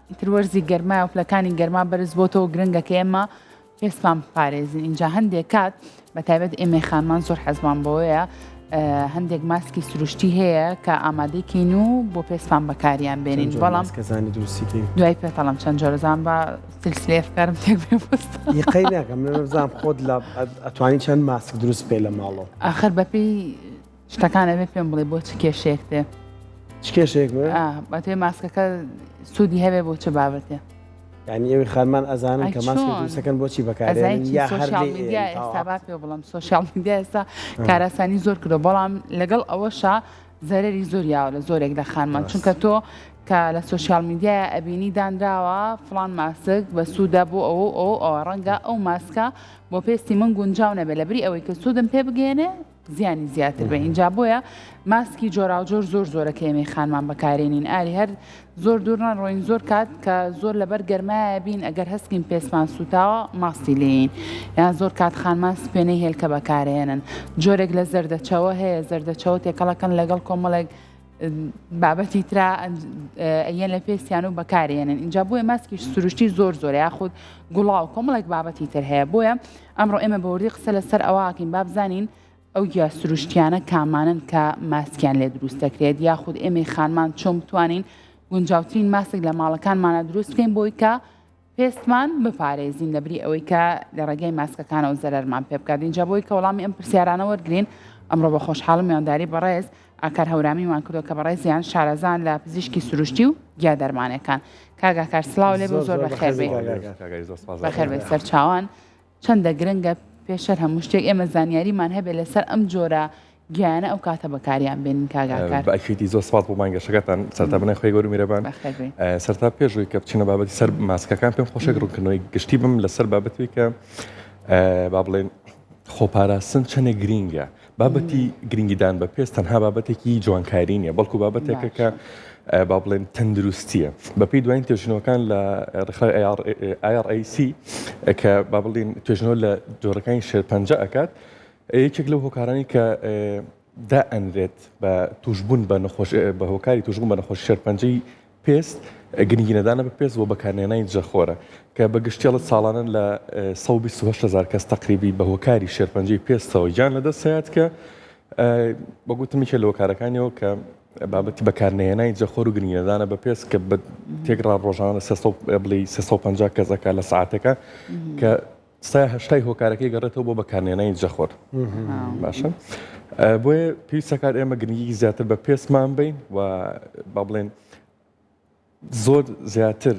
ئیتر وەرزی گەرمایە و پلەکانی گەرما بەرز بۆتەوە گرنگە کە ئێمە پێستمان بپارێزین ئینجا هەندێک کات بە تایبەت ئێمەی خانمان زۆر حەزمان بەوەیە هەندێک ماسکی سروشتی هەیە کە ئامادەکەین و بۆ پێستمان بەکاریان بێنین بەڵام کەزانی دروستیکەی دوای پێتەڵم چەند جۆرەزان بە سلسلەیە فکارم تێک بێ یقەی ناکەم من بزانم خۆت لە ئەتوانی چەند ماسک دروست بکەی لە ماڵەوە ئاخر بەپێی شتەکان ئەبێ پێم بڵێ بۆ چ کێشەیەک دێ چ کێشەیەک بێ؟ بەتێ ماسکەکە سوودی هەبێ بۆ چ بابەتێ یعنی ئێوەی خانمان ئەزانن کە ماسک دروستەکەن بۆچی بەکارێن یا هەر میدیا ئێستا با پێ بڵم سۆشیال میدیا ئێستا کاراسانی زۆر کردو بەڵام لەگەڵ ئەوەشا زەرەری زۆر یاوە لە زۆرێک لە خانمان چونکە تۆ کە لە سۆشیال میدیایە ئەبینی دانراوە فڵان ماسک بە سوودە بۆ ئەو ئەو ئەوە ڕەنگە ئەو ماسکە بۆ پێستی من گونجاو نەبێت لە بری ئەوەی کە سوودم پێ بگەێنێ زیانی زیاتر بێ ئینجا بۆیە ماسکی جۆراوجۆر زۆر زۆرە کە ئێمەی خانمان بەکارێنین ئاری هەر زۆر دوور نەڕۆین زۆر کات کە زۆر لەبەر گەرمایە بین ئەگەر هەستکەین پێستمان سوتاوە ماستی لێین یان زۆر کات خانمان سپێنەی هێلکە بەکارێنن جۆرێک لە زەردەچەوە هەیە زەردەچەوە تێکەڵەکەن لەگەڵ کۆمەڵێک بابەتی ترا ئەیەن لە پێستیان و بەکارێنن اینجا بۆیە ماسکیش سروشتی زۆر زۆر یاخود گوڵاو کۆمەڵێک بابەتی تر هەیە بۆیە ئەمڕۆ ئێمە بەوردی قسە لەسەر ئەوەکەین بابزانین ئەو گیا سروشتیانە کامانەن کە ماسکیان لێ دروست دەکرێت یاخود ئێمەی خانمان چۆن بتوانین گونجاوترین ماسک لە ماڵەکانمانە دروست بکەین بۆی کە پێستمان بپارێزین لەبری ئەوەی کە لە ڕێگەی ماسکەکانەوە زەرەرمان پێ بکات اینجا بۆی کە وەڵامی ئەم پرسیارانە وەرگین ئەمڕۆ بە خۆشحاڵم میوانداری بەڕێز ئاکار هەورامیمان کردووە کە بەڕێزیان شارەزان لە پزیشکی سروشتی و گیا دەرمانەکان کاک ئاکار سڵاو لێ بێ و زۆر بەخێر بێی بەخێر بێ سەرچاوان چەندە گرنگە پێشەر هەموو شتێک ئێمە زانیاریمان هەبێت لەسەر ئەم جۆرە گیانە ئەو کاتە بەکاریان بێنین کاک ئاکار. بە ئەکیدی زۆر سپاس بۆ بانگەشەکەتان سەرتا بەناوی خوای گەورە و میرەبان. بەخێر بێی. سەرتا پێش ئەوەی کە بچینە بابەتی سەر ماسکەکان پێم خۆشە ڕوونکردنەوەی گشتی بم لەسەر بابەتی کە با بڵێن خۆپاراستن چەندێک گرینگە بابەتی گرنگیدان بە پێست تەنها بابەتێکی جوانکاری نییە بەڵکو بابەتێکە کە با بڵێن تەندروستیە بەپێی دوایین توێژینەوەکان لە ڕێکخراوی IRAC کە با بڵێن توێژینەوە لە جۆرەکانی شێرپەنجە ئەکات یەکێک لەو هۆکارانی کە دائەنرێت بە توشبوون بە نەخۆش بە هۆکاری توشبوون بە نەخۆشی شێرپەنجەی پێست گرنگی نەدانە بە پێست و بەکارنێنانی دژەخۆرە کە بە گشتی ئەڵێت ساڵانە لە 128 هەزار کەس تەقریبی بە هۆکاری شێرپەنجەی پێستەوە گیان لەدەست هەیات کە بە گوتم یەکێ لە هۆکارەکانیەوە کە بابەتی بەکارنەهێنانی دژەخۆر و گرنگی نەدانە بە پێست کە بە تێکڕا ڕۆژانە بڵێ 350 کەس ئەکات لە سەعاتێکە کە سای هەشتای هۆکارەکەی گەڕێتەوە بۆ بەکارنێنانی دژەخۆر باشە بۆیە پێویستەکات ئێمە گرنگی زیاتر بە پێستمان بین و با بڵێن زۆر زیاتر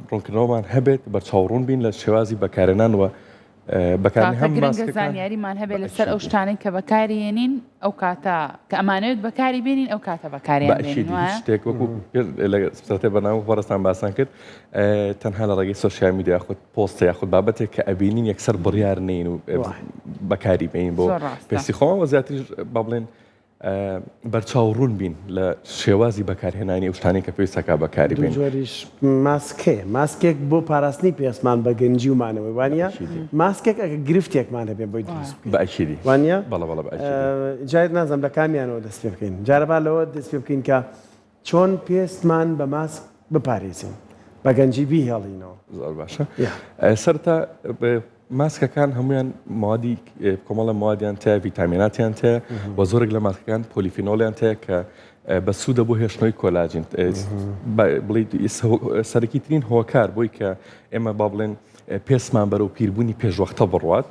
ڕوونکردنەوەمان هەبێت بەرچاوڕوون بین لە شێوازی بەکارێنان و بەکارهێنانی هەم گرنگە زانیاریمان هەبێت لەسەر ئەو شتانەی کە بەکارێنین ئەو کاتە کە ئەمانەوێت بەکاری بێنین ئەو کاتە بەکاریان بێنین وایە؟ شتێک وەکو لە سەرەتای بەرنامە بەڕێزتان باسان کرد تەنها لە ڕێگەی سۆشیال میدیا یاخود پۆستە یاخود بابەتێک کە ئەبینین یەکسەر بڕیار نین و بەکاری بین بۆ پێستی خۆمان و زیاتریش با بڵێن بەرچاو ڕوون بین لە شێوازی بەکارهێنانی ئەو شتانەی کە پێویستەکە بەکاری بێنین. جۆریش ماسک هەیە ماسکێک بۆ پاراستنی پێستمان بە گەنجی و مانەوەی وانە ماسکێک ئەگە گرفتێکمان هەبێ بۆی دروست بکەین بە ئەکیدی وانە بەڵێ بەڵێ بە ئەکیدی جا نازانم لە کامیانەوە دەست پێ بکەین جارە با لەوە دەست پێ بکەین کە چۆن پێستمان بە ماسک بپارێزین بە گەنجی بیهێڵینەوە؟ زۆر باشە سەرتا ماسکەکان هەمویان موادی کۆمەڵە موادیان تیا ڤیتامیناتیان تیا و زۆرێک لە ماسکەکان پۆلیفینۆلیان تیا کە بە سوودە بۆ هێشتنەوەی کۆلاجین بڵێ سەرەکی ترین هۆکار بۆی کە ئێمە با بڵێن پێستمان بەرەو پیربوونی پێشوەختە بڕوات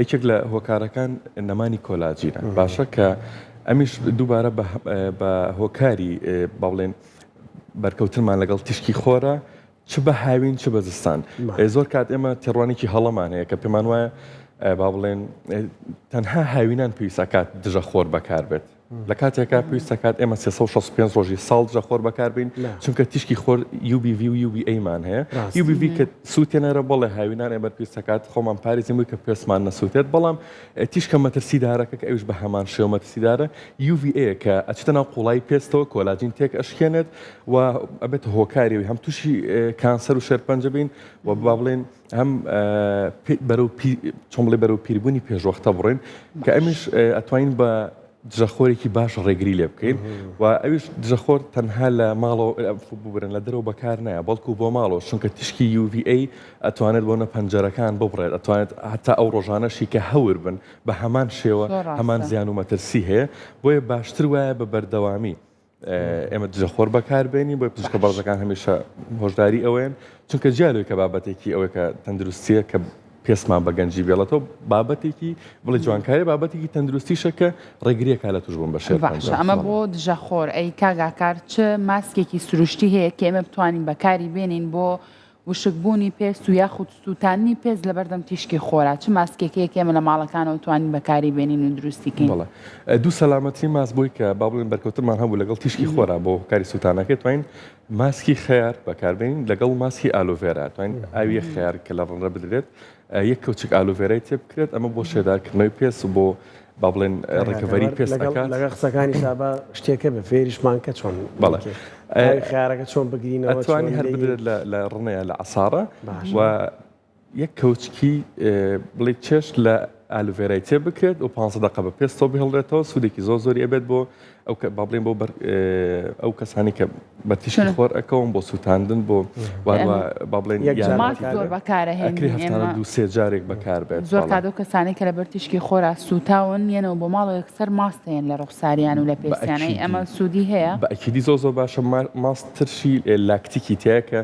یەکێک لە هۆکارەکان نەمانی کۆلاجینە باشە کە ئەمیش دووبارە بە هۆکاری با بڵێن بەرکەوتنمان لەگەڵ تیشکی خۆرە چ بە هاوین چ بە زستان زۆر کات ئێمە تێڕوانێکی هەڵەمان هەیە کە پێمان وایە با بڵێن تەنها هاوینان پێویستەکات دژە خۆر بەکار بێت لە کاتێکا پێویست دەکات ئێمە 365 ڕۆژی ساڵ دژە خۆر بەکاربین چونکە تیشکی خۆر UVB و UVA مان هەیە UVB کە سووتێنەرە بەڵێ هاوینان ئێمە پێویست دەکات خۆمان پارێزین بووی کە پێستمان نەسووتێت بەڵام تیشکە مەترسیدارەکە کە ئەویش بە هەمان شێوە مەترسیدارە UVA کە ئەچێتە ناو قوڵایی پێستەوە کۆلاجین تێک ئەشکێنێت و ئەبێتە هۆکاری هەم تووشی کانسەر و شێرپەنجە بین و با بڵێن هەم بەرەو چۆن بڵێ بەرەو پیربوونی پێشوەختە بڕۆین کە ئەمیش ئەتوانین بە. دژەخۆرێکی باش ڕێگری لێ بکەین و ئەویش دژەخۆر تەنها لە ماڵەوە ببورن لە دەرەوە بەکار نایە بەڵکو بۆ ماڵەوە چونکە تیشکی UVA ئەتوانێت بۆ نە پەنجەرەکان ببڕێت ئەتوانێت هەتا ئەو ڕۆژانەشی کە هەور بن بە هەمان شێوە هەمان زیان و مەترسی هەیە بۆیە باشتر وایە بە بەردەوامی ئێمە دژەخۆر بەکاربێنین بۆی پزیشکە بەڕێزەکان هەمیشە هۆشداری ئەوەیەن چونکە جیا لەوەی کە بابەتێکی ئەوەی کە تەندروستیە کە پێستمان بە گەنجی بێڵێتەوە بابەتێکی بڵێ جوانکاری بابەتێکی تەندروستیشە کە ڕێگریەکە لە توشبوون بە شێرپەنجە. باشە ئەمە بۆ دژەخۆر ئەی کاک ئاکار چ ماسکێکی سروشتی هەیە کە ئێمە بتوانین بەکاری بێنین بۆ وشکبوونی پێست و یاخود سووتاندنی پێست لەبەردەم تیشکی خۆرا، چ ماسکێک هەیە کە ئێمە لە ماڵەکانەوە توانین بەکاری بێنین و دروستی کەین؟ بەڵێ دوو سەلامەترین ماسک بۆی کە با بڵێن بەرکەوتنمان هەبوو لەگەڵ تیشکی خۆرا بۆ هۆکاری سووتانەکەی توانین ماسکی خەیار بەکاربێنین لەگەڵ ماسکی ئالۆڤێرا توانین ئاوی خەیار کە لە ڕەنە بدرێت یەک کەوچک ئالۆڤێرای تێ بکرێت ئەمە بۆ شێدارکردنەوەی پێست و بۆ با بڵێن recovery پێست ئەکات. لەگەڵ قسەکانیشا با شتێکە بێ فێریشمان کە چۆن بەڵێ ئاوی خەیارەکە چۆن بگرینەوە ئەتوانی هەر بدرێت لە ڕنەیە لە عەسارە و یەک کەوچکی بڵێ چێشت لە ئالوڤێرای تێ بکرێت و 15 دقە بە پێستەوە بهێڵرێتەوە سوودێکی زۆر زۆری ئەبێت بۆ ئەو کە با بڵێن بۆ بەر ئەو کەسانی کە بە تیشکی خۆر ئەکەون بۆ سووتاندن بۆ واروا با بڵێن یەک جار ماسک زۆر بەکارە ئەکرێ هەفتانە دوو سێ جارێک بەکار بێت زۆر کات ئەو کەسانەی کە لەبەر تیشکی خۆرا سووتاون یەنەوە بۆ ماڵەوە یەکسەر ماست هەیەن لە ڕوخساریان و لە پێستیانەی ئەمە سوودی هەیە؟ بە ئەکیدی زۆر زۆر باشە ماست ترشی لاکتیکی تیایە کە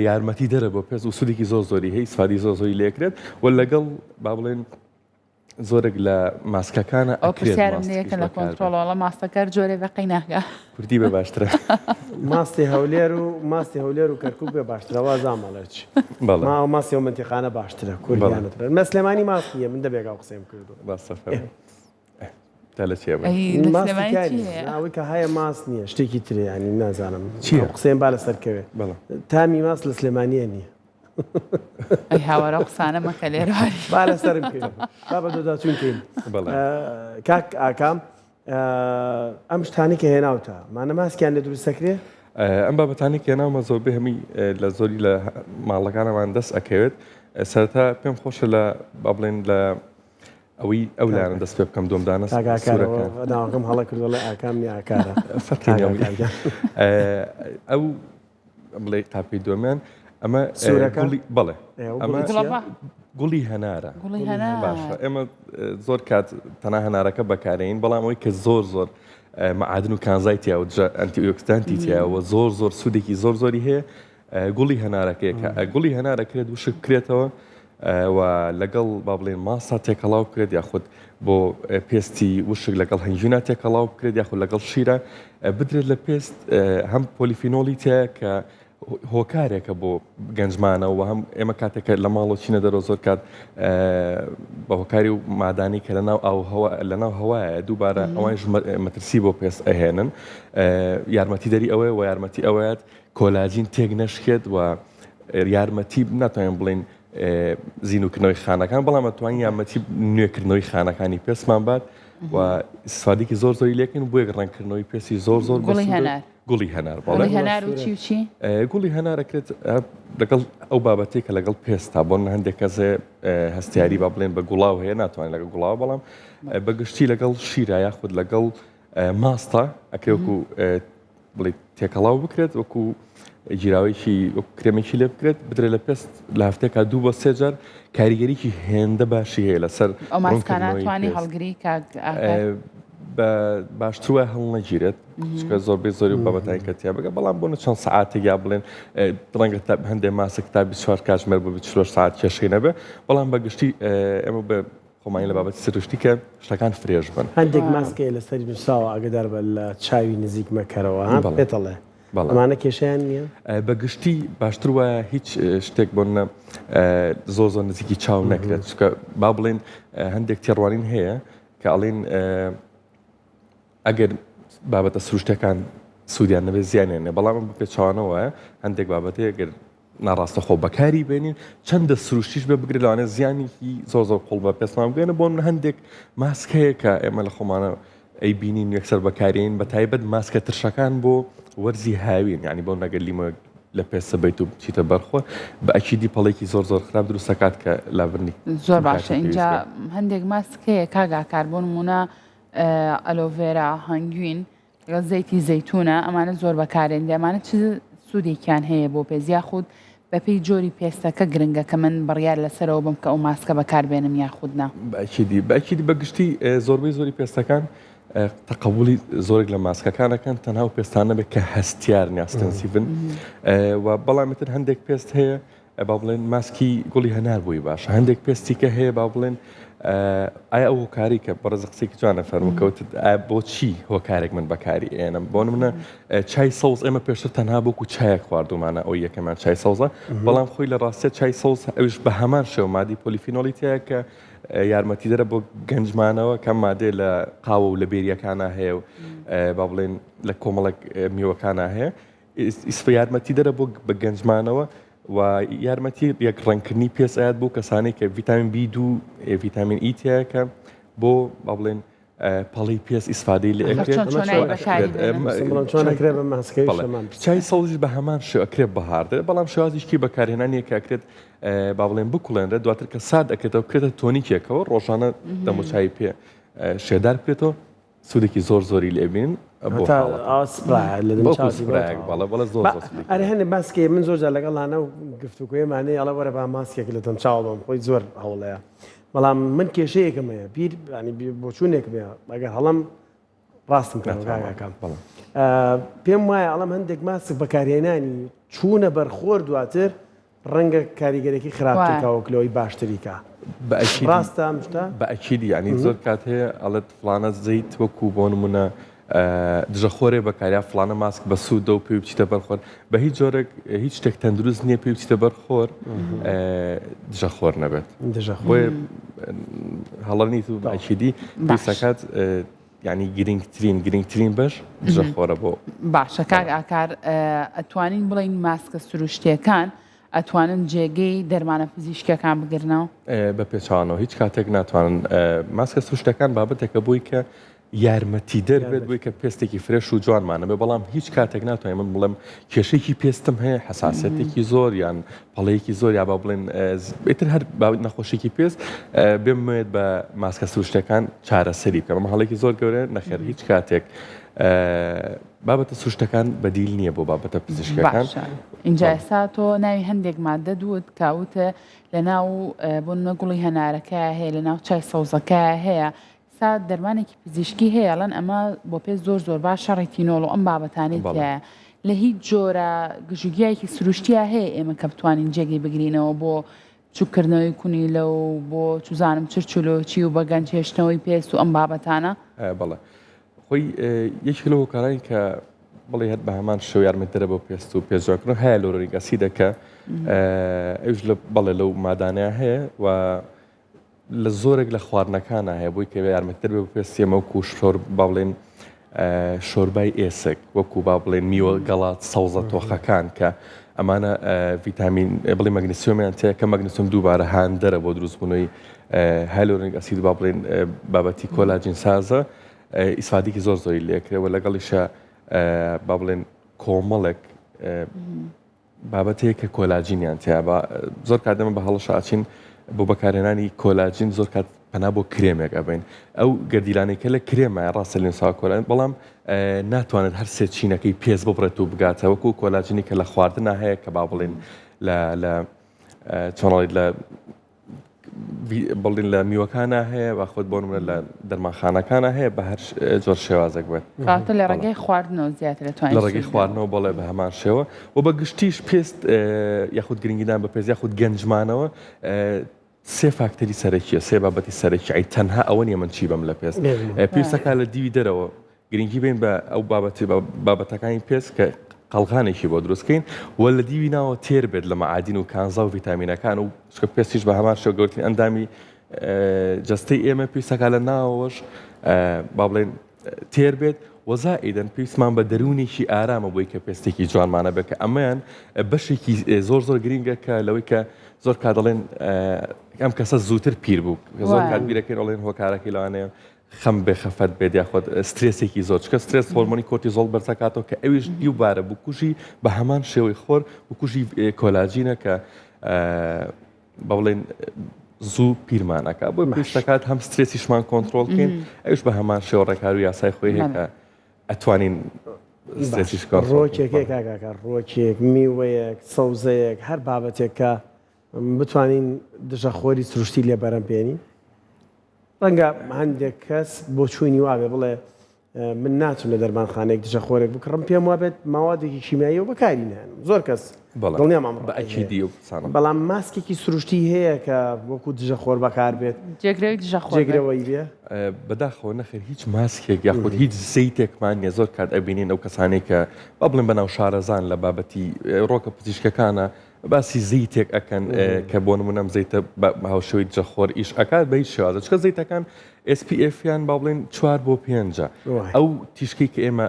یارمەتی دەرە بۆ پێست و سوودێکی زۆر زۆری هەیە ئیسفادەی زۆر زۆری لێکرێت و لەگەڵ با بڵێن زۆرێک لە ماسکەکانە ئەو پرسیارم لێکە لە کۆنترۆڵ وەڵا ماستەکە هەر جۆرێ بە قەی ناکا. کوردی بێ باشترە. ماستی هەولێر و ماستی هەولێر و کەرکوک بێ باشترە وازام ئەڵێ چی بەڵێ ما ماستی ئەو مەنتیقانە باشترە کوردیانە ترە مە سلێمانی ماست نییە من دەبێک ئەو قسەیم کردو ڕاستە فەرموو تا لە چیە بووین؟ ئەی لە ماستی سلێمانی تیا چی نییە هەیە؟ ئەوەی کە هەیە ماست نییە شتێکی ترە یانی نازانم چییە؟ ئەو قسەیم با لەسەر کەوێ بەڵێ تامی ماست لە سلێمانییە نییە. ئەی هاوارە ئەو قسانە مەکە لێرە. با لەسەرم کەوێ با بە دۆداچوون کەین بەڵێ کاک ئاکام ئەم شتانەی کە هێناوتە مانە ماسکیان لێ دروست دەکرێ؟ ئەم بابەتانەی کە هێناومە زۆربەی هەمووی لە زۆری لە ماڵەکانمان دەست ئەکەوێت سەرەتا پێم خۆشە لە با بڵێن لە ئەوەی ئەو لایەنە دەست پێ بکەم دوم دانە کاک ئاکار ناوەکەم هەڵە کردووە ئەڵێ ئاکام نیە ئاکارە فەرقی نییە. ئەو بڵێ قاپی دووەمیان ئەمە سوورەکە؟ گوڵی بەڵێ ئێ، ئەو ئەمە گوڵی چییە؟ گوڵەبا. گوڵی هەنارە گوڵی هەنار. باشە ئێمە زۆر کات تەنها هەنارەکە بەکارێین بەڵام ئەوەی کە زۆر زۆر معادن و کانزای تیا و دژە antioxidant ی تیا و زۆر زۆر سوودێکی زۆر زۆری هەیە گوڵی هەنارەکەیە کە گوڵی هەنارە کرێت وشک بکرێتەوە و لەگەڵ با بڵێن ماسا تێکەڵاو بکرێت یاخود بۆ پێستی وشک لەگەڵ هەنگوینا تێکەڵاو بکرێت یاخود لەگەڵ شیرە بدرێت لە پێست هەم polyphenol ی تایە کە هۆکارێکە بۆ گەنجمانەوە هەم ئێمە کاتێکە لە ماڵەوە چینە دەرەوە زۆر کات بە هۆکاری و مادانی کە لە ناو ئاو هەوا لە ناو هەوایە دووبارە ئەوانش مەترسی بۆ پێست ئەهێنن یارمەتی دەری ئەوەیە و یارمەتی ئەوەیەت کۆلاجین تێک نەشکێت و یارمەتی ناتوانین بڵین زیندووکردنەوەی خانەکان بەڵام ئەتوانین یارمەتی نوێکردنەوەی خانەکانی پێستمان بات و ئیسفادێکی زۆر زۆری لێکن بۆ یەک ڕەنگکردنەوەی پێستی زۆر زۆر گوڵی هەنار گوڵی هەنار بەڵێ گوڵی هەنار و چی و چی گوڵی هەنار ئەکرێت لەگەڵ ئەو بابەتێک کە لەگەڵ پێستا بۆن هەندێک کەسێ هەستیاری با بڵێن بە گوڵاو هەیە ناتوانێت لەگەڵ گوڵاو بەڵام بە گشتی لەگەڵ شیرا یاخود لەگەڵ ماستە ئەکرێ وەکو بڵێ تێکەڵاو بکرێت وەکو گیراوەیەکی وەکو کرێمێکی لێ بکرێت بدرێت لە پێست لە هەفتەیەکا دوو بۆ سێ جار کاریگەریی هێندە باشی هەیە لەسەر ئەو ماسکانە ڕوونکردنەوەی توانی پێست. هەڵگری کاک ئاکار؟ بە باشتر وایە هەڵنەگیرێت چونکە زۆربەی زۆری و بابەتانی کە تیا بگە بەڵام بۆ چەند سەعاتێک یا بڵێن ڕەنگە تا هەندێک ماسک تا 24 کاتژمێر بۆ 24 سەعات کێشەی نەبێ بەڵام بە گشتی ئێمە بە خۆمانی لە بابەتی سروشتی کە شتەکان fresh بن. هەندێک ماسک هەیە لەسەری نووسراوە ئاگەدار بە لە چاوی نزیک مەکەرەوە ها بەڵێ. پێت ئەڵێ بەڵێ. ئەمانە کێشەیان نییە؟ بە گشتی باشتر وایە هیچ شتێک بۆ نە زۆر زۆر نزیکی چاو نەکرێت چونکە با بڵێین هەندێک تێڕوانین هەیە کە ئەڵێن ئەگەر بابەتە سروشتەکان سوودیان نەبێت زیانیان نیە بەڵام بە پێچەوانەوە وایە هەندێک بابەتەیە گەر ناڕاستەخۆ بەکاری بێنین چەندە سروشتیش بێ بگرێت لەوانەیە زیانێکی زۆر زۆر قوڵ بە پێستمان بگەێنە بۆ من هەندێک ماسک هەیە کە ئێمە لە خۆمانە ئەی بینین یەکسەر بەکارین بە تایبەت ماسکە ترشەکان بۆ وەرزی هاوین یعنی بۆ نەگەر لیمۆ لە پێستە بیت و بچیتە بەرخۆ بە ئەکیدی پەڵێکی زۆر زۆر خراپ دروست دەکات کە لابردنی زۆر باشە اینجا هەندێک ماسک هەیە کاک ئاکار بۆ نمونە. aloe vera، هەنگوین لەگەڵ زەیتی زەیتونە ئەمانە زۆر بەکارێن ئەمانە چ سوودێکیان هەیە بۆ پێست یاخود بەپێی جۆری پێستەکە گرنگە کە من بڕیار لەسەرەوە بم کە ئەو ماسکە بەکاربێنم یاخود نا؟ بەئەکیدی بەئەکیدی بە گشتی زۆربەی زۆری پێستەکان تەقەبولی زۆرێک لە ماسکەکان ئەکەن تەنها ئەو پێستانە نەبێت کە هەستیارن یا sensitive ن و بەڵام ئیتر هەندێک پێست هەیە با بڵێن ماسکی گوڵی هەنار بۆی باشە هەندێک پێستی کە هەیە با بڵێن ئایا ئەو هۆکاری کە بەڕێز قسێکی جوانە فەرموو کەوت بۆچی هۆکارێک من بەکاری ئێنم بۆ منە چای سەوز ئێمە پێشتر تەنها بۆکو چایەک خواردومانە ئەو یەکەمان چای سەوزە بەڵام خۆی لە ڕاستە چای سەوز ئەوش بە هەمان شێوە مادی polyphenol ی تایە کە یارمەتیدەرە بۆ گەنجمانەوە کەم مادێ لە قاوە و لە berry یەکانە هەیە و با بڵێن لە کۆمەڵک میوەکانە هەیە یارمەتیدەرە بۆ بە گەنجمانەوە و یارمەتی یەک ڕەنگکردنی پێست ئەیات بۆ کەسانی کە ڤیتامین بی دوو ڤیتامین ئی تیایە کە بۆ با بڵێن پەڵی پێست ئیسفادەی لێ ئەکرێت چای سەوزیش بە هەمان شێوە ئەکرێت بەهاردرێت بەڵام شێوازیشکی بەکارهێنانی کە ئەکرێت با بڵێن بکوڵێنرێت دواتر کە سارد ئەکرێتەوە بکرێتە tonic ێکەوە ڕۆژانە دەموچاوی پێ شێدار بکرێتەوە سوودێکی زۆر زۆری لێ بین بۆ هەتا حاڵەتە. ئاوا سپرایە لە دەم وەکو چاوی سپرایەک بۆ بەڵێ بەڵێ زۆر با زۆر سوودێکی ئەرێ هەنێ ماسکێ من زۆر جار لەگەڵ هانا و گفتوگۆیەمانەی ئەڵێ وەرە با ماسکێک لە دەم چاوە بەم خۆی زۆر هەوڵەیە بەڵام من کێشەیەکم هەیە بیر ینی بۆچوونێکم هەیە ئەگەر هەڵەم ڕاستم کەەوە ناتوانم. کاکەم بەڵێ. پێم وایە ئەڵم هەندێک ماسک بەکارهێنانی چوونە بەرخۆر دواتر ڕەنگە کاریگەرێکی خراپتر کا وەک لەوەی باشتری کا. بە ئەکیدی ڕاستە ئەم شتە؟ بە ئەکیدی یانی زۆر کات هەیە ئەڵێت فڵانە زەیت وەکو بۆ نمونە دژە خۆرێ بەکار یا فڵانە ماسک بەسوودە و پێی بچیتە بەر خۆر بە هیچ جۆرێک هیچ شتێک تەندروست نییە پێی بچیتە بەر خۆر دژە خۆر نەبێت دژە خۆر بۆیە هەڵە نیت و بە ئەکیدی پێویستەکات یانی گرنگترین گرنگترین بەش دژە خۆرە بۆ. باشە کاک ئاکار ئەتوانین بڵێین ماسکە سروشتیەکان ئەتوانن جێگەی دەرمانە پزیشکیەکان بگرنەوە؟ بە پێچەوانەوە هیچ کاتێک ناتوانن ماسکە سروشتەکان بابەتێکە بۆی کە یارمەتیدەر بێت بۆی کە پێستێکی fresh و جوانمانە بێ بەڵام هیچ کاتێک ناتوانین من بڵێم کێشێکی پێستم هەیە حساسەتێکی زۆر یان پەڵەیەکی زۆر یا با بڵێن ئیتر هەر نەخۆشیێکی پێست بێمەوێت بە ماسکە سروشتەکان چارەسەری بکەم ئەمە هەڵێکی زۆر گەورە نەخێر هیچ کاتێک بابەتە سروشتەکان بەدیل نییە بۆ بابەتە پزیشکەکان. باشە ئینجا ئێستا تۆ ناوی هەندێک مادە دوت کاوتە لە ناو بۆ نمونە گوڵی هەنارەکە هەیە لە ناو چای سەوزەکە هەیە سا دەرمانێکی پزیشکی هەیە ئەڵێن ئەمە بۆ پێست زۆر زۆر باشە retinol و ئەم بابەتانەی بەڵێ. تیایە لە هیچ جۆرە گژوگیایەکی سروشتیا هەیە ئێمە کە بتوانین جێگەی بگرینەوە بۆ بچوککردنەوەی کونیلە و بۆ چوزانم چرچ و لۆچی و بە گەنج هێشتنەوەی پێست و ئەم بابەتانە؟ بەڵێ خۆی یەکێک لەو هۆکارانی کە بڵێ هەر بە هەمان شێوە یارمەتیدەرە بۆ پێست و پێست جوانکردن hyaluronic acid ە کە ئەوش لە بەڵێ لەو مادانەیە هەیە و لە زۆرێک لە خواردنەکانا هەیە بۆی کە یارمەتیدەر بێ بۆ پێستی ئێمە وەکو شۆر با بڵێن شۆربای ئێسک وەکو با بڵێن میوە گەڵات سەوزە تۆخەکان کە ئەمانە ڤیتامین بڵێ مەگنسیۆمیان تێ کە مەگنسیۆم دووبارە هاندەرە بۆ دروستبوونەوەی hyaluronic acid با بڵێن بابەتی کۆلاجین سازە ئیسفادێکی زۆر زۆری لێکرێ و لەگەڵیشە با بڵێن کۆمەڵێک بابەت هەیە کە کۆلاجینیان تیا بە زۆر کات ئێمە بە هەڵەشە ئەچین بۆ بەکارهێنانی کۆلاجین زۆر کات پەنا بۆ کرێمێک ئەبین ئەو گەردیلانەی کە لە کرێمە ڕاستە لێنساوە کۆلان بەڵام ناتوانێت هەر سێ چینەکەی پێست ببڕێت و بگاتە وەکو کۆلاجینی کە لە خواردنا هەیە کە با بڵێن لە لە چۆنڵیت لە بڵین لە میوەکانە هەیە باخۆت بۆ نمونە لە دەرمانخانەکانە هەیە بە هەر جۆر شێوازێک بێت کاتە لە ڕێگەی خواردنەوە زیاتر دەتوانین لە ڕێگەی خواردنەوە بەڵێ بە هەمان شێوە و بە گشتیش پێست یاخود گرنگیدان بە پێست یاخود گەنجمانەوە سێ فاکتەری سەرەکیە سێ بابەتی سەرەکی ئەی تەنها ئەوە نیە من چی بەم لە پێست پێویستەکە لە دیوی دەرەوە گرنگی بین بە ئەو بابەتی بابەتەکانی پێست کە قەڵغانێکی بۆ دروست کەین و لە دیوی ناوە تێر بێت لە مەعادین و کانزا و ڤیتامینەکان و چونکە پێستیش بە هەمان شێوە گەورترین ئەندامی جەستەی ئێمە پێویستەکە لە ناوەوەش با بڵێن تێر بێت وەزائیدەن پێویستمان بە دەروونێکی ئارامە بۆی کە پێستێکی جوانمانە بێت کە ئەمەیان بەشێکی زۆر زۆر گرینگە کە لەوەی کە زۆر کات دەڵێن ئەم کەسە زووتر پیر بوو زۆر کات بیرەکەین ئەڵێن هۆکارەکەی لەوانەیە خەم بێ خەفەت بێت یاخود سترێسێکی زۆر چکە سترێس هۆرمۆنی کۆرتیزۆڵ بەرزەکاتەوە کە ئەویش دووبارە بکوژی بە هەمان شێوەی خۆر بکوژی کۆلاجینە کە بە بڵێن. زوو پیرمان ئەکا بۆی پێویست دەکات هەم سترێسیشمان کۆنترۆڵ بکەین ئەویش بە هەمان شێوە ڕێکار و یاسای خۆی هەیە کە ئەتوانین سترێسیش کۆنترۆڵ ڕۆکێک هەیە کاک ئاکار ڕۆکێک میوەیەک سەوزەیەک هەر بابەتێک کە بتوانین دژە خۆری سروشتی لێ بەرەم پێنین ڕەنگە هەندێک کەس بۆچوونی وابێ بڵێ من ناچم لە دەرمانخانەیەک دژە خۆرێک بکڕم پێم وابێت ماوادێکی کیمیایی و بەکاری ناهێنم زۆر کەس دڵنیام ئەم بە ئەکیدی و قسانە. بەڵام ماسکێکی سروشتی هەیە کە وەکو دژە خۆر بەکار بێت جێگرەوەی دژە خۆر بێت. جێگرەوەی بێ؟ بەداخەوە نەخێر هیچ ماسکێک یاخود هیچ زەیتێکمان نیە زۆر کات ئەبینین ئەو کەسانەی کە با بڵێن بەناو شارەزان لە بابەتی ڕۆکە پزیشکەکانە باسی زەیتێک ئەکەن کە بۆ نمونە ئەم زەیتە بە هاوشێوەی دژە خۆر ئیش ئەکات بە هیچ شێوازە چونکە زەیتەکان SPF یان با بڵێن چوار بۆ پێنجە ئەو تیشکەی کە ئێمە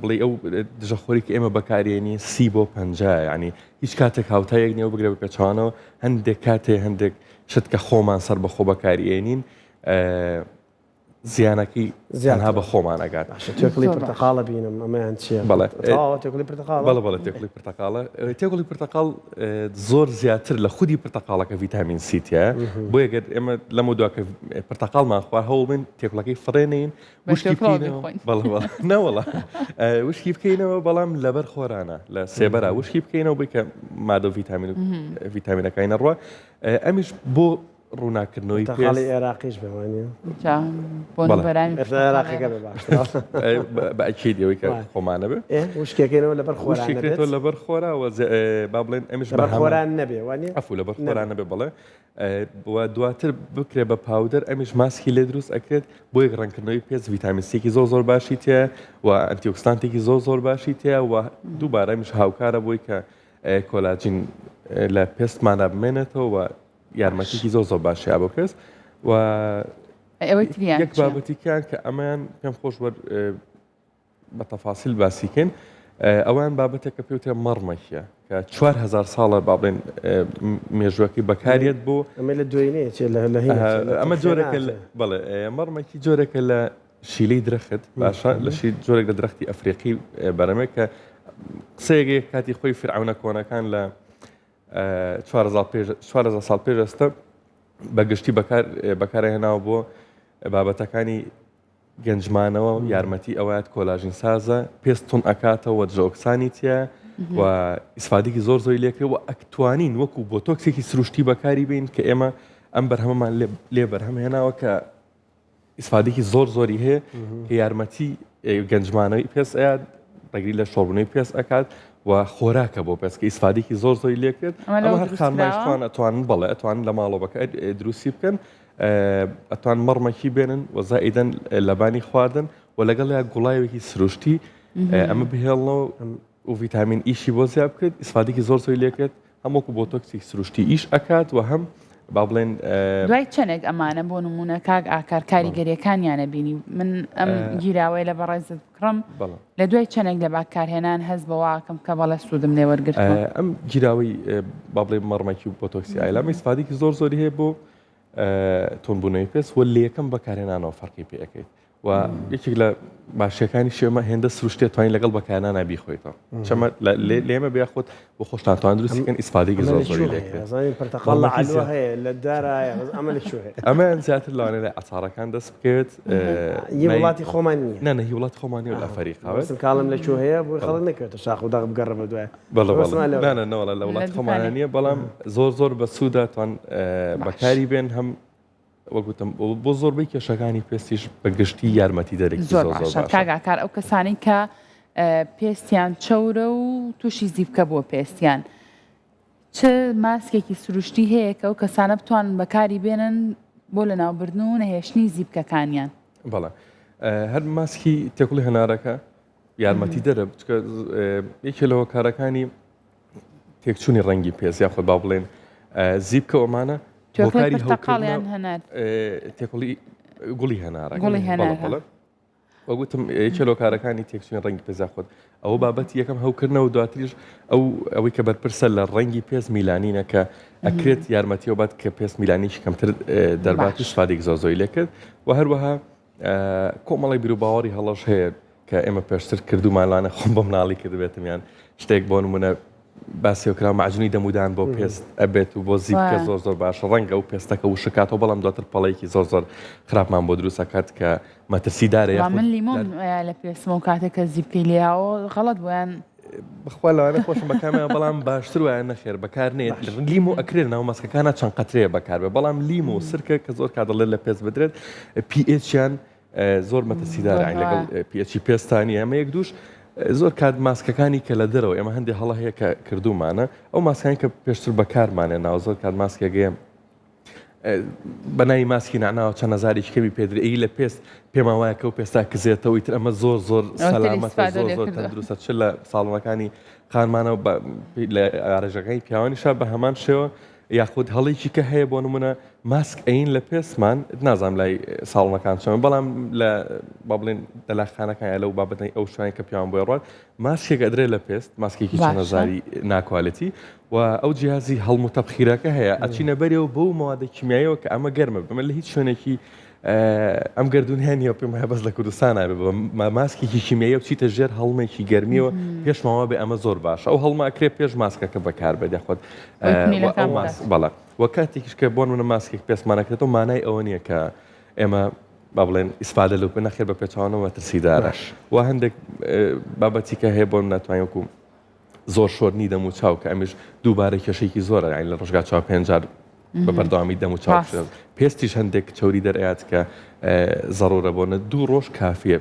بڵێ ئەو دژەخۆری کە ئێمە بەکارێنی سی بۆ پەنجا ینی هیچ کاتێک هاوتایەک نیە و بگرە بە پێچوانەوە هەندێک کاتێ هەندێک شت کە خۆمان سەر بەخۆ بەکاریێنین زیانەکەی زیانها بە خۆمان ئەگات باشە تێکڵی پرتەقاڵە بینم ئەمەیان چییە؟ بەڵێ تەواوە تێکڵی پرتەقاڵە؟ بەڵێ بەڵێ تێکڵی پرتەقاڵە تێکڵی پرتەقاڵ زۆر زیاتر لە خودی پرتەقاڵەکە ڤیتامین سی تیایە بۆیە گەر ئێمە لەمە دوا کە پرتەقاڵمان خوارد هەوڵ بین تێکڵەکەی فڕێنین وشکی بکەینەوە بەڵێ بەڵێ نەوەڵا وشکی بکەینەوە بەڵام لەبەر خۆرانە لە سێبەرا وشکی بکەینەوە بۆی کە مادە و ڤیتامین و ڤیتامینەکانی نەڕوا ئەمیش بۆ ڕووناکردنەوەی پێست. پرتەقاڵی ئێراقیش بێ وانیە؟ جا بۆن بەڵێ. بەرامی ئێستا پرتەقاڵی ئێراقەکە بێ باشترە. بە ئەکید ئەوەی کە وایە. خۆمانە بێ. ئێ وشکێکەینەوە لەبەر خۆران نەبێت؟ وشکێکرێتەوە لەبەر خۆرا و با بڵێن ئەمیش لەبەر بە هەمان خۆران نەبێ وانیە؟ عەفو لەبەر نەبێ. خۆران نەبێ بەڵێ. و دواتر بکرێ بە powder ئەمیش ماسکی لێ دروست ئەکرێت بۆ یەک ڕەنگکردنەوەی پێست ڤیتامین سیەکی زۆر زۆر باشی تیایە و antioxidant ێکی زۆر زۆر باشی تیایە و دووبارە ئەمیش هاوکارە بۆی کە کۆلاجین لە پێستماندا بمێنێتەوە و یارمەتیکی زۆر زۆر باشی بۆ پێست و ئەوەی تریان یەک بابەتیکیان کە ئەمەیان پێم خۆش وەر بە تەفاسیل باسیکەین ئەوان بابەتێک کە پێوترێ مەڕمەکیە کە 4000 ساڵە با بڵێن مێژوەکەی بەکارێت بۆ ئەمە لە دوێنێ ئەمە جۆرێکە بەڵێ مەڕمەکی جۆرێکە لە شیلەی درەخت باشە لە شی جۆرێک لە درەختی ئەفریقی بەرەمێک کە قسەیەک کاتی خۆی فرعونە کۆنەکان لە 4000 ساڵ پێش ئێستا بە گشتی بەکارهێناوە بۆ بابەتەکانی گەنجمانەوە یارمەتی ئەوات کۆلاژین سازە پێست تون ئەکاتەوە دژەئۆکسانی تیایە و ئیسفادێکی زۆر زۆری لێکرێ و ئەکتوانین وەکو بۆتۆکسێکی سروشتی بەکاری بین کە ئێمە ئەم بەرهەمەمان لێ بەرهەم هێناوە کە ئیسفادێکی زۆر زۆری هەیە کە یارمەتی گەنجمانەوەی پێست ئەیات ڕێگری لە شۆڕبوونەوەی پێست ئەکات و خۆراکە بۆ پێست کە ئیسفادێکی زۆر زۆری لێکرێت ئەمە هەر خانمانیش توان ئەتوانن بەڵێ ئەتوانن لە ماڵەوە بەکار دروستی بکەن ئەتوان مەڕمەکی بێنن و زائیدەن لەبانی خواردن و لەگەڵ یا گوڵاوێکی سروشتی ئەمە بهێڵنەوە و ڤیتامین ئیشی بۆ زیاد بکرێت ئیسفادێکی زۆر زۆری لێکرێت هەم وەکو بۆتۆکسی سروشتی ئیش ئەکات و هەم با بڵێن دوای چەندێک ئەمانە بۆ نمونە کاک ئاکار کاریگەریەکانیانە بینی من ئەم گیراوەیە لە بەڕێزت بکڕم لە دوای چەندێک لە باکارهێنان هەست بەواکەم کە بەڵێ سوودم لێ وەرگرتووە ئەم گیراوەی با بڵێ مەڕمەکی و بۆتۆکسی ئایلام ئیسفادێکی زۆر زۆری هەیە بۆ تونبوونەوەی پێست و لە یەکەم بەکارهێنانەوە فەرقی پێ ئەکەیت و یەکێک لە باشیەکانی شێمە هێندە سروشتێ توانین لەگەڵ بەکارنانا بیخۆیتەوە چەمە لێمە بیا خۆت بۆ خۆشتان توان دروستکەن ئیسفادێکی زۆر زۆری لێکرێت پرتەقاڵ لە عەلوە هەیە لە دارایە بەس ئەمە لە کوێ هەیە ئەمەیان زیاتر لەوانەیە لە عەتارەکان دەست بکەوێت هی وڵاتی خۆمان نییە نا نا هی وڵاتی خۆمان نییە لە ئەفەریقا بەسم کاڵم لە کوێ هەیە بۆی خەڵک نەکەوێتە شاخ و داغ بگەڕێ بە دوای بەڵێ بەڵێ نا نا نەوەڵا لە وڵاتی خۆمان نییە بەڵام زۆر زۆر بەسوودە توان بەکاری بێن هەم وەک وتم بۆ زۆربەی کێشەکانی پێستیش بە گشتی یارمەتیدەرێکی زۆر باشە کاک ئاکار ئەو کەسانەی کە پێستیان چەورە و تووشی زیپکە بووە پێستیان چ ماسکێکی سروشتی هەیە کە ئەو کەسانە بتوانن بەکاری بێنن بۆ لەناوبردن و نەهێشتنی زیپکەکانیان؟ بەڵێ هەر ماسکی تێکوڵی هەنارەکە یارمەتی دەرە بچکە یەکێ لە هۆکارەکانی تێکچوونی ڕەنگی پێست یاخود با بڵێن زیپکە ئەمانە هۆکاری هەوکردنە تێکوڵی گوڵی هەنارە گوڵی هەنار وەک وتم یەکێ لە هۆکارەکانی تێکچوونی ڕەنگی پێست یاخود ئەوە بابەتی یەکەم هەوکردنەوە دواتریش ئەو ئەوەی کە بەرپرسە لە ڕەنگی پێست میلانینە کە ئەکرێت یارمەتیەوە بات کە پێست میلانیش کەمتر دەربات و سوادێک زۆر زۆی لێکرد و هەروەها کۆمەڵی بیروباوەڕی هەڵەش هەیە کە ئێمە پێشتر کردومانلانە خۆم بە مناڵی کردبێتم یان شتێک بۆ نمونە. باسی کرا معجونی دەمودان بۆ پێست ئەبێت و بۆ زیپکە زۆر زۆر باشە ڕەنگە و پێستەکە وشکاتەوە بەڵام دواتر پەڵەیەکی زۆر زۆر خراپمان بۆ دروستەکات کە مەترسیدارە من لیمۆم لە پێستمەوە کاتێک کە زیپکەی لێیاوە غەڵەت بۆیان بەخوا لەوانە خۆشم بەکارمە بەڵام باشتر وایە نەخێر بەکار نێت لیمۆ ئەکرێت ناو ماسکەکانە چەند قەترەیە بەکاربێ بەڵام لیمۆ سرکە کە زۆر کات دەڵێت لە پێست بدرێت pH یان زۆر مەترسیدارە لەگەڵ pH ی پێستانی ئەمە یەک دووش زۆر کات ماسکەکانی کە لە دەرەوە ئێمە هەندێک هەڵە هەیە کە کردومانە ئەو ماسکانی کە پێشتر بەکارمانێ ناوە زۆر کات ماسکێگەیە بە ناوی ماسکی نعناوە چەند هەزارێکی کەمی پێدرێ ئی لە پێست پێمان وایە کە و پێستا کزێتەوە ئیتر ئەمە زۆر زۆر سەلامەتە زۆر زۆر تەندروستە چ لە ساڵۆنەکانی خانمانەوە لە ئارەژەکانی پیاوانیشا بە هەمان شێوە یاخود هەڵێکی کە هەیە بۆ نمونە ماسک ئەین لە پێستمان نازانم لای ساڵۆنەکان چۆن بەڵام لە با بڵێن دەلاخانەکان یا لەو بابەتەی ئەو شوێنەی کە پیاوان بۆی ڕوات ماسکێک ئەدرێ لە پێست ماسکێکی چەند هەزاری ناکوالێتی و ئەو جیهازی هەڵم و تەبخیرەکە هەیە ئەچینە بەرێ و بەو مەوادە کیمیاییەوە کە ئەمە گەرمە بمە لە هیچ شوێنێکی ئەم گردون نیە پێم هەیە بەس لە کوردستان بێ بە ماسکێکی کیمیایی بچیتە ژێر هەڵمێکی گەرمیەوە پێشماوە بێ ئەمە زۆر باشە ئەو هەڵمە ئەکرێ پێش ماسکەکە بەکار بێت یاخود بەڵێ وە کاتێکیش کە بۆ نمونە ماسکێک پێستمانەکرێتەوە مانای ئەوە نییە کە ئێمە با بڵێن ئیسفادە لەو نەخێر بە پێچوانەوە مەترسیدارە و هەندێک بابەتی کە هەیە بۆ ناتوانین وەکو زۆر شۆردنی دەم و چاو کە ئەمیش دووبارە کێشێکی زۆرە یانی لە ڕۆژگا چاو پێنج جار بە بەردەوامی دەم و چاو پێستیش هەندێک چوری دەرئات کە زەڕورە بۆ نە دوو ڕۆژ کافیە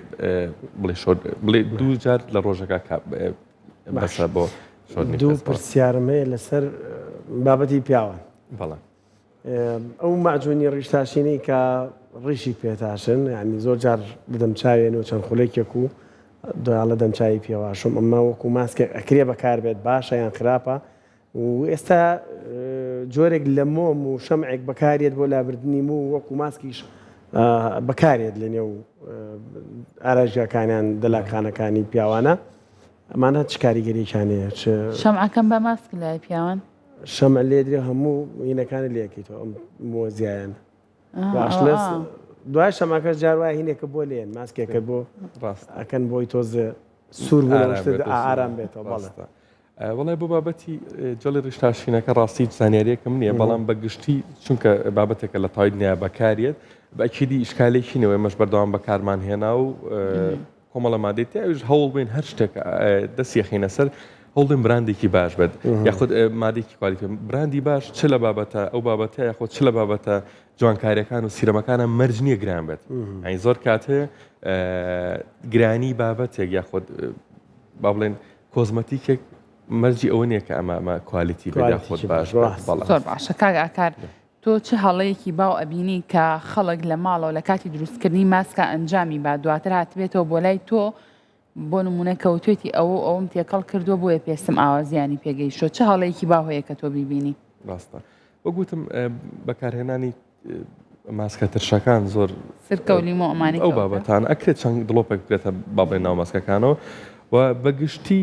بڵێ شۆر بڵێ دوو جار لە ڕۆژەکە بەسە بۆ دوو پرسیارم هەیە لەسەر بابەتی پیاوان بەڵێ ئەو مەعجونی ڕیشتاشینەی کە ڕیشی پێتاشن یعنی زۆر جار بدەم چاوێن و چەند خولێکێک و دوایڵە دەمچوی پێواشم ئەمە وەکو ماسکێک ئەکرێ بەکار بێت باشە یان خراپە و ئێستا جۆرێک لە مۆم و شەمعێک بەکارێت بۆ لابردنی مو وەکو ماسکیش بەکارێت لە نێو ئارایشگاکانیان دەلاکخانەکانی پیاوانە ئەمانە چ کاریگەریەکیان هەیە چ شەمعەکەم بە ماسک لای پیاوان شەمع لێدرێ هەموو هینەکانی لێکەیتەوە ئەم مووە زیایانە باشلس دوای شەمعەکەش جار وایە هینێکە بۆ لێن ماسکێکە بۆ ڕاست ئەکەن بۆی تۆزێ سوور بوو شتە ئارام بێتەوە بەڵێ وەڵای بۆ بابەتی جەڵی ڕیشتاشینەکە ڕاستی زانیاریەکەم نییە بەڵام بە گشتی چونکە بابەتێکە لە تاوی دنیا بەکاریت بەکیدی ئیشکالێکی نەوە ئێمەش بەردەوام بەکارمان هێنا و کۆمەڵە مادەی تیا ئەویش هەوڵ بین هەر شتێک دەستی ئەخەینە سەر هەوڵ بین براندێکی باش بێت یاخود مادێکی quality براندی باش چ لە بابەتە ئەو بابەتە یاخود چ لە بابەتە جوانکاریەکان و سیرەمەکانە مەرج نییە گران بێت ئەین زۆر کات هەیە گرانی بابەتێک یاخود با بڵێن کۆزمەتیکێک مەرجی ئەوە نییە کە ئەمە ئەمە quality بێت یاخود باش بێت. زۆر باشە کاک ئاکار تۆ چ هەڵەیەکی باو ئەبینی کە خەڵک لە ماڵەوە لە کاتی دروستکردنی ماسکا ئەنجامی با دواتر هاتبێتەوە بۆ لای تۆ بۆ نمونە کەوتوێتی ئەوە و ئەوم تێکەڵ کردووە بۆیە پێستم ئاوا زیانی پێگەیشتووە چ هەڵەیەکی باو هەیە کە تۆ بیبینی؟ ڕاستە وەک وتم بەکارهێنانی ماسکە ترشەکان زۆر سرکە و لیمۆ ئەمانەی ئەو بابەتان ئەکرێت چەند دڵۆپێک بکرێتە با بڵێن ناو ماسکەکانەوە و بەگشتی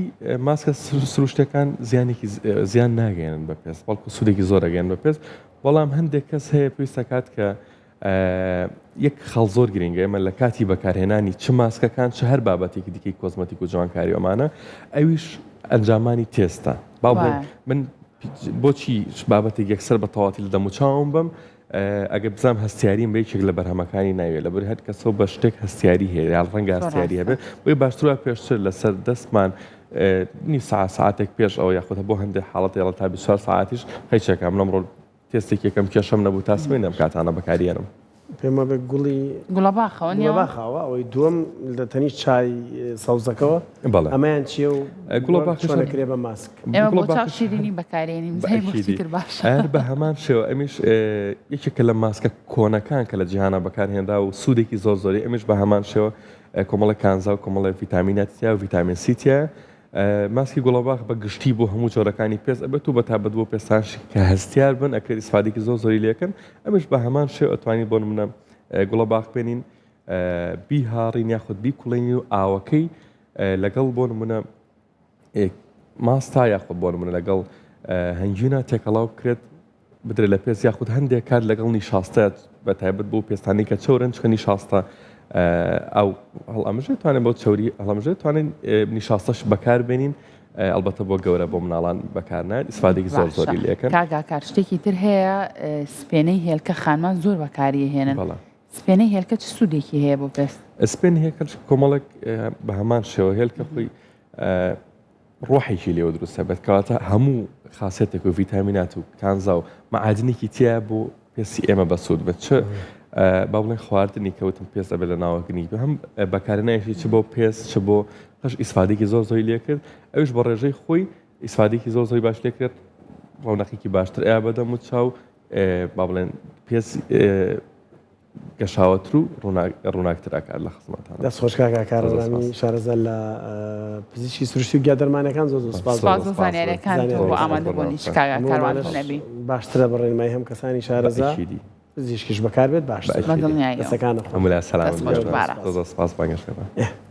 ماسکە سروشتەکان زیانێکی زیان ناگەیەنن بە پێست بەڵکو سوودێکی زۆر ئەگەیەنن بە پێست بەڵام هەندێک کەس هەیە پێویستە کات کە یەک خاڵ زۆر گرنگە ئێمە لە کاتی بەکارهێنانی چ ماسکەکان چ هەر بابەتێکی دیکەی کۆزمەتیک و جوانکاری ئەمانە ئەویش ئەنجامانی تێستە با بڵێن من بۆچی بابەتێک یەکسەر بە تەواتی لە دەموچاوم بم ئەگەر بزانم هەستیاریم بە یەکێک لە بەرهەمەکانی ناوێ لەبەر هەر کەسەو بە شتێک هەستیاری هەیە یان ڕەنگە هەستیاری هەبێ بۆیە باشتر وایە پێشتر لەسەر دەستمان نیو سەعات سەعاتێک پێش ئەوە یاخود بۆ هەندێک حاڵەت ێڵە تا 24 سەعاتیش قەیچێکە من ئەمڕۆ تێستێک یەکەم کێشەم نەبوو تا سبەینێ ئەم کاتانە بەکاریێنم. پێم وابێ گوڵی گوڵەباخەوە نیە؟ گوڵەباخەوە ئەوەی دووەم لە تەنیشت چای سەوزەکەوە بەڵێ ئەمەیان چییە و گوڵەباخیش چۆن ئەکرێ بە ماسک؟ ئێمە بۆ چاو شیرینی بەکارێنین بزانین بۆ چی تر باشە. هەر بە هەمان شێوە ئەمیش یەکێکە لە ماسکە کۆنەکان کە لە جیهانا بەکارهێنرا و سوودێکی زۆر زۆری ئەمیش بە هەمان شێوە کۆمەڵێک کانزا و کۆمەڵێک ڤیتامیناتی تیایە و ڤیتامین سی تیایە ماسکی گوڵەباخ بە گشتی بۆ هەموو جۆرەکانی پێست ئەبێت و بە تایبەت بۆ پێستانش کە هەستیار بن ئەکرێت ئیسفادێکی زۆر زۆری لێکەن ئەمش بە هەمان شێوە ئەتوانین بۆ نمونە گوڵەباخ بێنین بیهاڕین یاخود بیکوڵێنین و ئاوەکەی لەگەڵ بۆ نمونە ماستا یاخود بۆ نمونە لەگەڵ هەنگوینا تێکەڵاو بکرێت بدرێت لە پێست یاخود هەندێک کات لەگەڵ نیشاستە بە تایبەت بۆ پێستانی کە چەورن چکە نیشاستە ئەو هەڵئەمژێت توانێت بۆ چوری هەڵەمژێت توانین نیشاستەش بەکار بێنین. ئەڵبەتە بۆ گەورە بۆ مناڵان بەکارنایەت ئیسفادێکی زۆر باشە زۆری لێکەن. کاک ئاکار شتێکی تر هەیە سپێنەی هێلکە خانمان زۆر بەکاری ئەهێنن بەڵێ. سپێنەی هێلکە چ سوودێکی هەیە بۆ پێست؟ سپێنی هێلکە کۆمەڵێک بە هەمان شێوە هێلکە خۆی ڕۆحێکی لێوە دروست دەبێت کەواتە هەموو خاصێتێک و ڤیتامینات و کانزا و مەعادنێکی تیا بۆ پێستی ئێمە بەسوود بێت چ با بڵێن خواردنی کەوتم پێست ئەبێت لە ناوەکنی هەم بەکارهێنانیشی چ بۆ پێست چ بۆ قژ ئیسفادێکی زۆر زۆری لێکرد ئەوش بە ڕێژەی خۆی ئیسفادێکی زۆر زۆری باش لێکرێت ڕەونەقێکی باشتر ئەیا بەدەم و چاو با بڵێن پێست گەشاوەتر و ڕووناکتر ئەکات لە خزمەتان. دەست خۆش کاک ئاکار زۆر ڕامی سپاس. شارەزا لە پزیشکی سروشتی و گیادەرمانەکان زۆر زۆر سپاس سپاس بۆ بۆ زانیاریەکانت و بۆ ئامادەبوونیش زانیاریەکان. کاک هەموو ئاکار ئەمانەش ماندوو نەبی. باشترە بە ڕێنمایی هەم کەسانی شارەزا بەئەکیدی. پزیشکیش بەکاربێت باشترە. بەئەکیدی. بەدڵنیاییەوە. دەستەکانت خۆش. هەموو لا سەلامەت دەست خۆش بن. دووبارە. زۆر زۆر سپاس بانگهێشتکەتان.